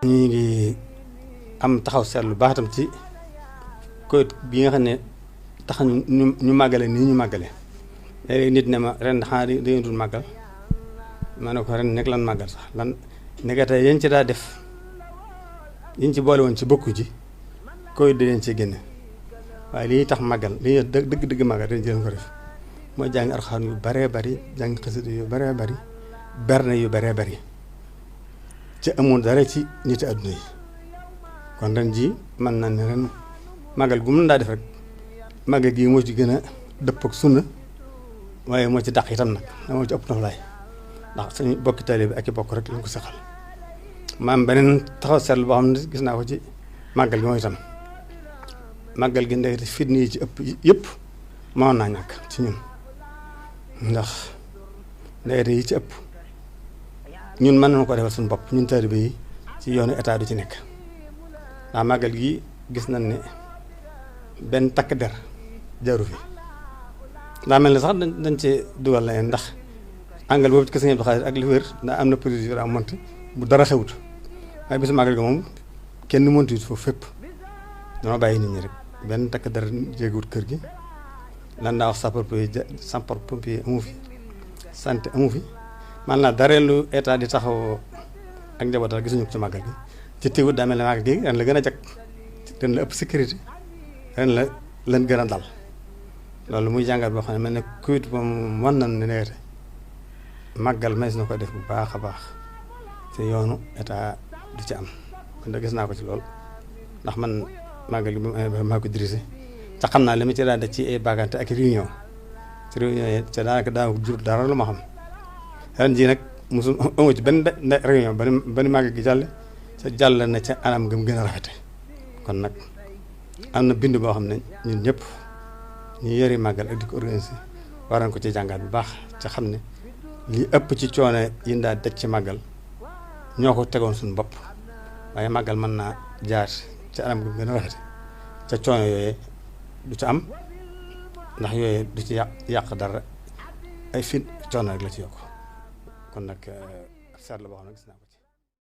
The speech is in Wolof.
ñu ngi am taxaw seetlu baax itam ci Covid bi nga xam ne tax ñu màggale nii ñu màggale léegi nit ne ma ren xanaa dañu dul màggal ma ne ko ren nekk lan màggal sax lan nekkate yéen ci daa def yiñ ci boole woon ci bokku ji Covid di leen ci génne waaye li ñuy tax màggal li ñuy dëgg màggal dañ ci leen ko def mooy jàng Alxuraan yu baree bari jàng xasida yu baree bari berne yu baree bari ci amul dara ci nit àdduna yi kon ren ji mën na ne ren màggal gu mën daa def rek màggal gii moo ci gën a dëpp ak sunna waaye moo ci dàq itam nag moo ci ëpp noflaay ndax suñu bokki taalibe bi ak i bokk rek lañ ko saxal maam beneen taxaw seetlu boo xam ne gis naa ko ci màggal gi mooy itam màggal gi ndekete fitna yi ci ëpp yëpp mënoon naa ñàkk ci ñun ndax ndekete yi ci ëpp ñun mën nañu ko defal suñu bopp ñun taalibe yi ci yoonu état du ci nekk ndax màggal gi gis nañ ne benn takk der jaru fi daa mel ne sax dañ cee dugal na ndax angal boobu ci kese ngeen xaalis ak li wér ndax am na produit yu monté bu dara xewut waaye bisu màggal gi moom kenn monté foofu fépp dama bàyyi nit ñi rek benn takk der jéeguwut kër gi lan daa wax sapeur pompier amu fi santé amu fi man naa dareelu état di taxaw ak njabootal gisuñu ko ci màggal gi ci teewut daa mel ne màggal gi ren la gën a jag ren la ëpp sécurité ren la leen gën a dal loolu muy jàngat boo xam ne mel ne Covid moom wan nañ ne neete màggal mais na ko def bu baax a baax te yoonu état du ci am kon da gis naa ko ci lool ndax man màggal gi maa ko dirigé te xam naa li ma ci daan def ci ay bagante ak réunion ci réunion yi te daanaka daa jur dara lu ma xam ren jii nag mosul amu ci benn réunion benn màggal gi jàll na ca anam gëm gën a rafete kon nag am na bind boo xam ne ñun ñëpp ñu yëri màggal ak di ko organiser war nañ ko ci jàngaat bu baax ci xam ne li ëpp ci coono yi daal daj ci màggal ñoo ko tegoon suñu bopp waaye màggal mën naa jaar ci anam gëm gën a rafete ca coono yooyee du ci am ndax yooyee du ci yàq dara ay fit coono rek la ci yokk kon nag seet la boo xam ne gis naa ko